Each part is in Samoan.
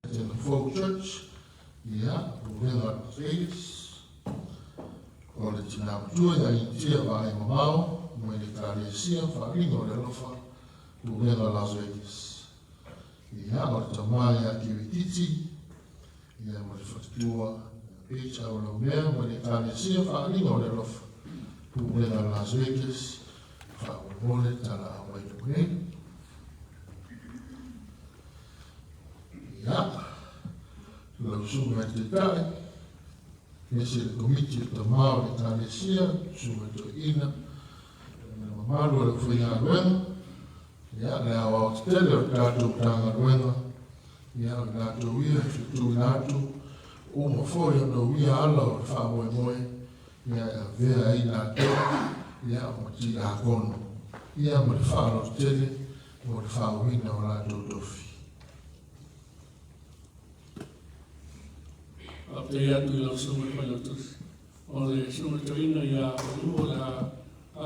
Tenafou Church, ia, Pulega o Las Vegas. O le tina matua ia Initia Vaai Mamao, mai le Ekalesia Faaaliga o le Alofa, Pulega o Las Vegas. Ia, o le tama ia Kiwititi, ia ma le faletua ia Page Aulaumea mai le Ekalesia Faaaliga o le Alofa, Pulega o Las Vegas, faamolemole talaau mai luma nei. Ia, lau susuga i le Taitai, aemaise le Komiti o Tama o le Ekalesia, Susuga i Toeaina, ma le mamalu o le aufaigaluega, ia, le aoaotetele o le tatou Matagaluega, ia, o i latou ia e fia atu, uma foi ona uia ala o le faamoemoe, ia, e avea ai latou, ia, ma tiakono, ia, ma le faaaloalo tele mo le faauiina o latou tofi. Faafetai atu i lau Susuga i le Failautusi. O le Susuga Toeaina ia Manu'a o le a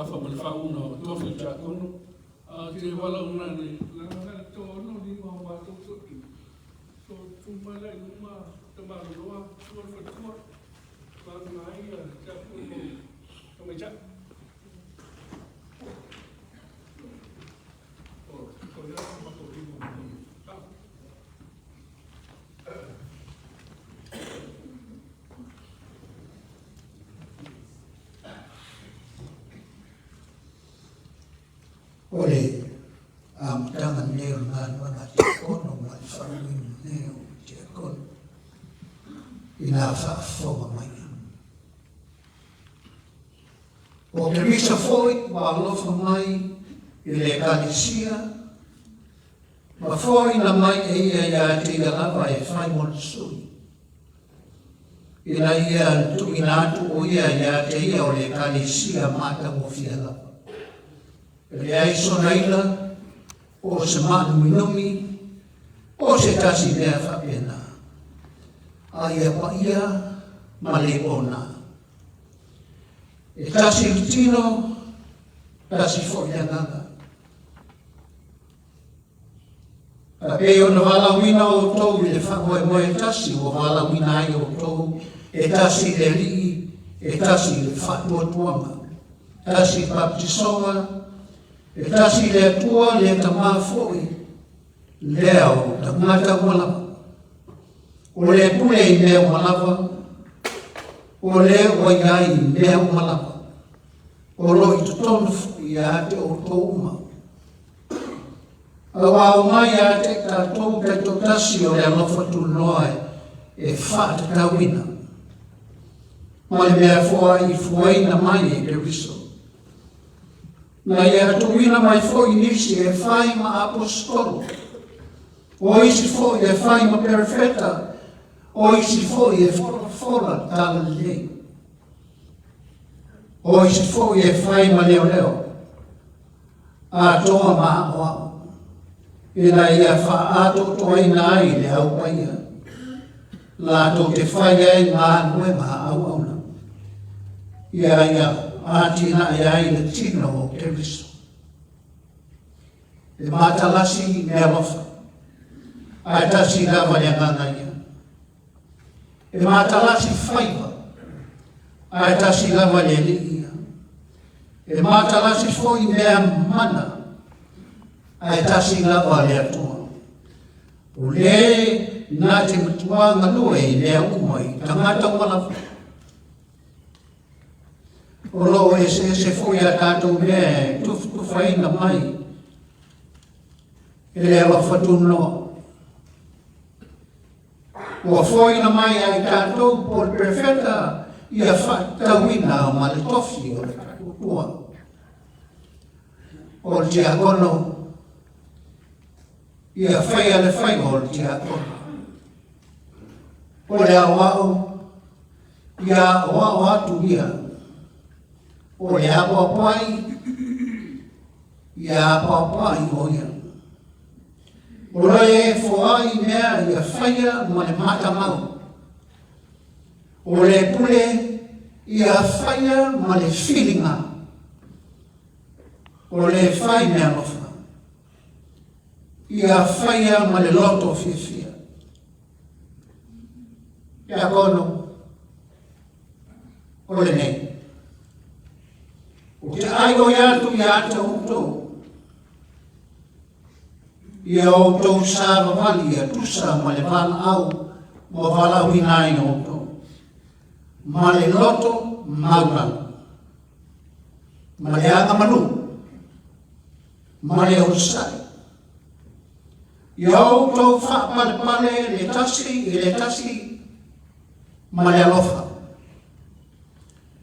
afa ma le faauna o tofi o Tiakono. A te valaauina nei, leaga na o le toaono lima o matou toeaiina. So tu mai la i luma Tamaloloa, tua le faletua, vagana ai Tiakono Tamaitai. O, o lea o matou lima. O le amataga lenei o le galuega a Tiakono ma le faauiina lenei o Tiakono i nā faafofoga mai. O Keriso foi ua alofa mai i le Ekalesia Ma foaina mai e ia ia te ia lava e fai mo le sui, ina ia tuuina atu o ia ia te ia o le Ekalesia matagofie lava. E leai sona ila, po o se maanuminumi, po o se tasi mea faapena, a ia paia ma le pona. E tasi le tino, tasi foi le agaga. A pei ona valaauina outou i le faamoemoe tasi ua valaauina ai outou, e tasi le Alii, e tasi le faatuatuaga, tasi le baptisoga, e tasi le Atua, le Tama foi, lea o tagata uma lava. O le pule i mea uma lava, o le ua i ai i mea uma lava. O lo o i totonu foi ia te outou uma. A ua ao mai ia te tatou taitoatasi o le alofa tunoa e faatatauina ma le mea foaifuaina mai e Keriso. Na ia tuuina mai foi nisi e fai ma aposetolo, o isi foi e fai ma perofeta, o isi foi e folafola talalelei. O isi foi e fai ma leoleo, atoa ma aoao, ina ia faaatoatoaina ai le au paia, latou te fai ai galuega auauna, ia ia atinae ai le tino o Keriso. E matalasi le alofa, ae tasi lava le agaga ia. E matalasi faiva, ae tasi lava le Alii ia. E matalasi foi mea mana, ae tasi lava le Atua. O le na te matua galue i mea uma i tagata uma lava. O lo o eseese foi a tatou mea e tufutufaina mai e le alofa tunoa. Ua foaina mai ia i tatou po o le perofeta ia faatatauina ma le tofi o le faatuatua. O le tiakono ia faia le faiva o le tiakono. O le aoao ia aoao atu ia. O le apoapoai ia apoapoai o ia. O le e foai mea ia faia ma le matamau. O le pule ia faia ma le filiga. O le fai mea alofa ia faia ma le loto fiafia. Tiakono, o lenei. Ou te ʻaioi atu iā te outou, ia outou savavali ia tusa ma le valaau ua valaauina ai outou, ma le loto maulalo, ma le agamanu, ma le onosai. Ia outou faapalepale le tasi i le tasi ma le alofa.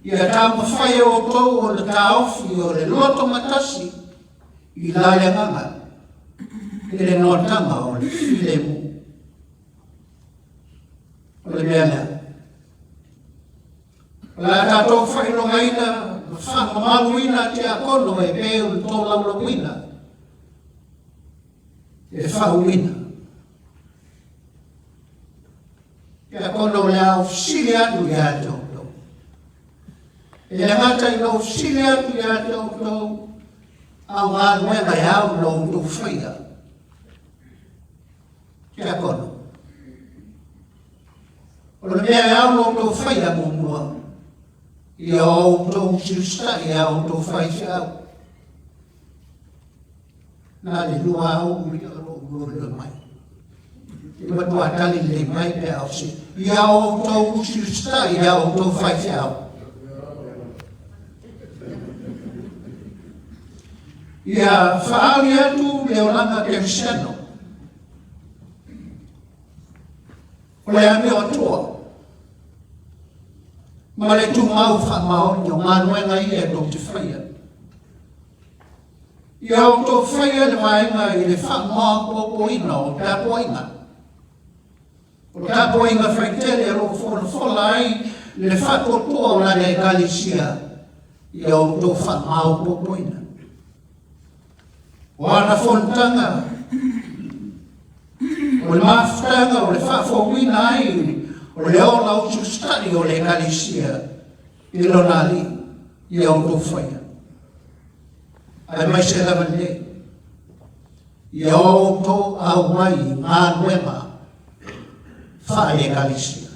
Ia taumafai e outou ona taofi o le loto matasi i la le agaga i le noataga o le filemu. O le mea lea. O le a tatou faailogaina ma faamamaluina tiakono e pei ona tolaulauina e faauuina. Tiakono o le a ou fesili atu ia te outou. E le gata ina ou fesili atu ia te outou, a o galuega e ao ona outou faia. Tiakono. O le mea e ao ona outou faia muamua, ia outou usiusitai a outou faifeau. Na le lua au ia o lou lolilo mai. I matua tali lelei mai pe a o se. Ia outou usiusitai ia outou faifeau. Ia faaali atu le olaga kerisiano. O le amio atoa ma le tumau faamaoni o galuega ia e tou te faia. Ia outou faia le vaega i le faamaopoopoina o tapuaiga. O tapuaiga faitele o lo o folafola ai le faatuatua o lana Ekalesia, ia outou faamaopoopoina. O ana fonotaga, o le mafutaga o le faafouina ai o le ola usiusita'i o le Ekalesia i lona Alii, ia outou faia. Aemaise lava lenei, ia outou auai i galuega faale-Ekalesia.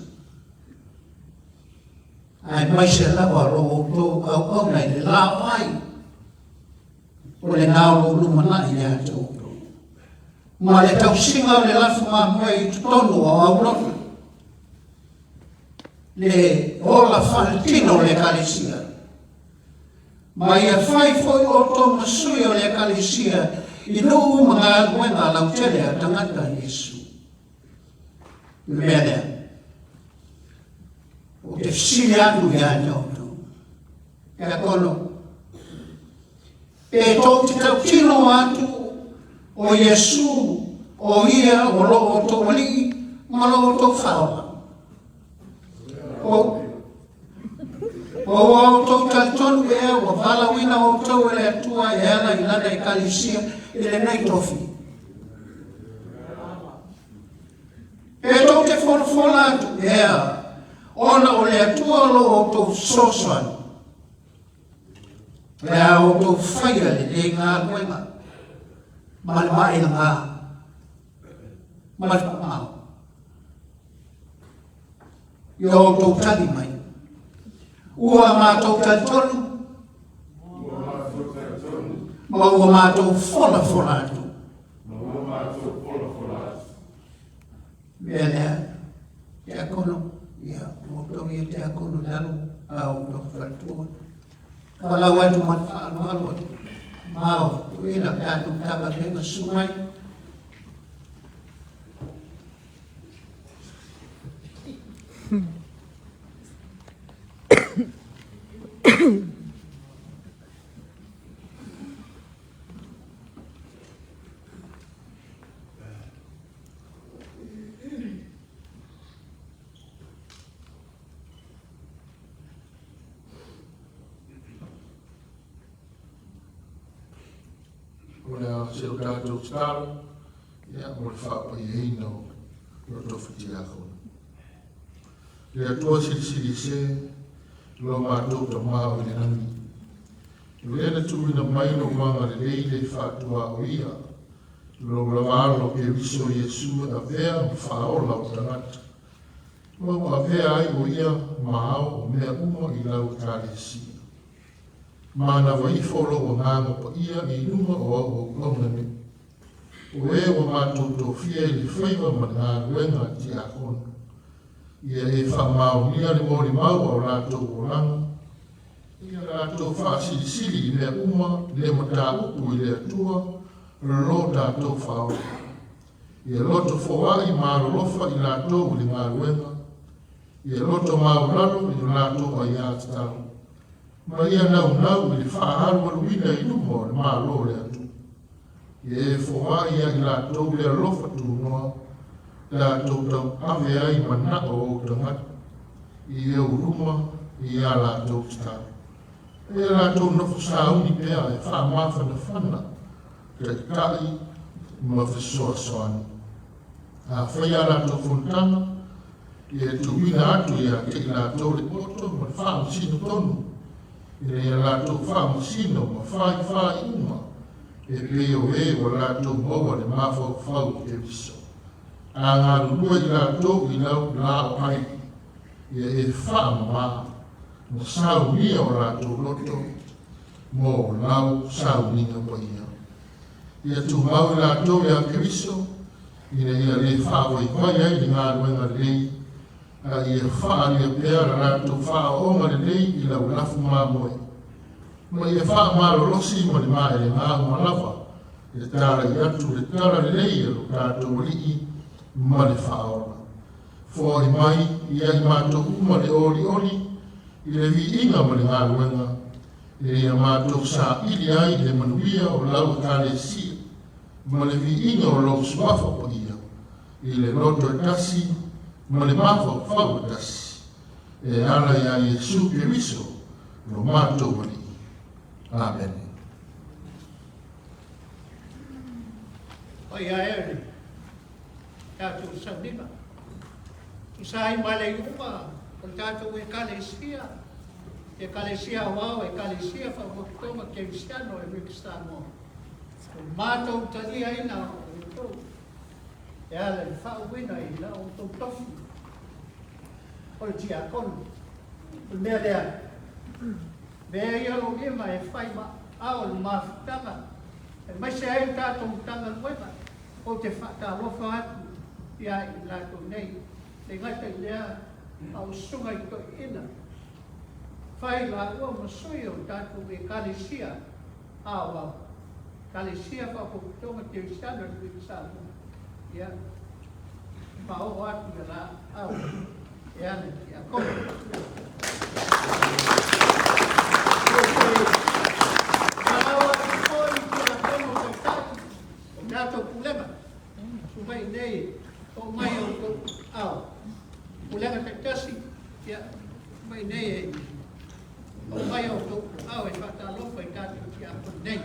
Aemaise lava lo outou auauna i le laoai o lena o lo o lumanai ia te outou. Ma le tausiga o le lafo mamoe i totonu o aulotu, le ola faaletino o le Ekalesia. Ma ia fai foi outou ma sui o le Ekalesia i nuu ma galuega lautele a tagata Iesu. I le mea lea, ou te fesili atu ia te outou, Tiakono, pe tou te tautino atu o Iesu o ia o lo outou Alii ma lo outou Faaola. O ua outou talitonu ea ua valaauina outou e le Atua e ala i lana Ekalesia i lenei tofi. Pe tou te folafola atu ea ona o le Atua o lo outou fesoasoani, o le a outou faia lenei galuega ma le maelagā ma le faamao. Ia outou tali mai. Ua matou talitonu. Ma ua matou folafola atu. Ma ua matou folafola atu. Mea lea, tiakono, ia, outou ia tiakono i lalo, a outou faletua. Valaau atu ma le faaaloalo atu. Ma o tuuina pe a tutaga mea susu mai. O le a se o tatou tatalo, ia, mo le faapaiaina o lo tofi tiakono. Le Atua silisili ese, lo matou Tamā o i le lagi. O lea na tuuina mai lou agalelei le faatuaoia, lou lava alo Keriso Iesu e avea ma faaola o tagata. Ma ua avea ai o ia ma ao o mea uma i lau Ekalesia. Manava ifo lou Agaga Paia i luma o au auauna nei, o e ua matou tofia i le faiva ma le galuega a tiakono, ia e faamaonia le molimau a o latou olaga, ia latou faasilisili i mea uma le mataupu i le Atua lo tatou Faaola. Ia loto foai ma alolofa i latou i le galuega, ia loto maualalo i lo latou aiatatau, ma ia naunau i le faaalualuina i luma o le Malo o le Atua. Ia e foai ia i latou le alofa tunoa, latou tauave ai manao o ou tagata, i ou luma i a latou tatalo. A ia latou nofo sauni pea e faamafanafana taitai ma fesoasoani. Afai a latou fonotaga, ia tuuina atu ia te i latou le poto ma le faamasino tonu, ina ia latou faamasino ma fai faaiuga e pei o e ua latou maua le mafaufau o Keriso. A galulue i latou i lau laoai, ia e faamama ma saunia o latou loto mo lau sauniga paia. Ia tumau i latou ia Keriso, ina ia le faavaivai ai le galuega lelei, a ia faaalia pea la latou faaooga lelei i lau lafu mamoe, ma ia faamalolosi ma le maelega uma lava le talai atu le tala lelei a lo tatou Alii ma le Faaola. Foai mai ia i matou uma le olioli i le viiga ma le galuega, ina ia matou saili ai le manuia o lau Ekalesia ma le viiga o lou Suafa Paia, i le loto e tasi ma le mafaufau e tasi, e ala iā Iesu Keriso lo matou Alii. Amene. Paia e le tatou sauniga. Tusa ai ma le iuga o le tatou Ekalesia, Ekalesia Aoao, Ekalesia Faapotopotoga Kerisiano e Rick Samoa. O matou taliaina o outou e ala i le faauuina i la outou tofi o le tiakono. O le mea lea, mea ia lou lima e fai ma ao le mafutaga, aemaise ai le tatou Matagaluega. Ou te faatalofa atu ia i latou nei, le gata i lea a o susuga i toeaiina, fai laua ma sui o tatou Ekalesia Aoao, Ekalesia Faapotopotoga Kerisiano i le Samoa, ia, faaoo atu ia laau e ala i Tiakono. Ou te valaau atu foi i Tiakono Taitai O tatou pulega, sumai nei, oo mai outou ao. Pulega taitasi, ia, sumai nei e oo mai outou ao e faatalofa i tatou tiakono nei.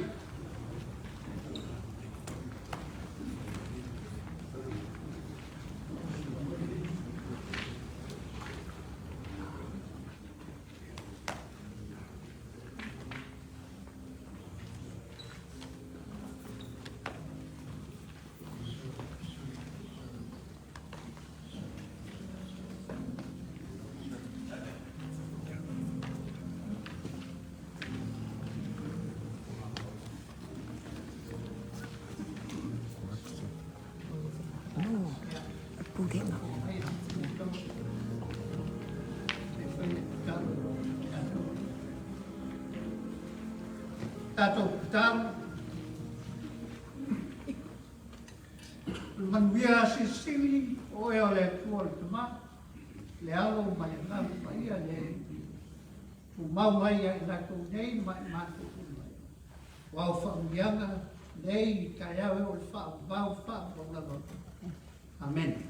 Tatou tatalo. O le manuia silisili o oe o le Atua o le Tama, le Alo ma le Agaga Paia le tumau mai ia i latou nei ma i matou uma. O ao faauiaga nei i taeao e o le faavavau faavavau lava. Amene.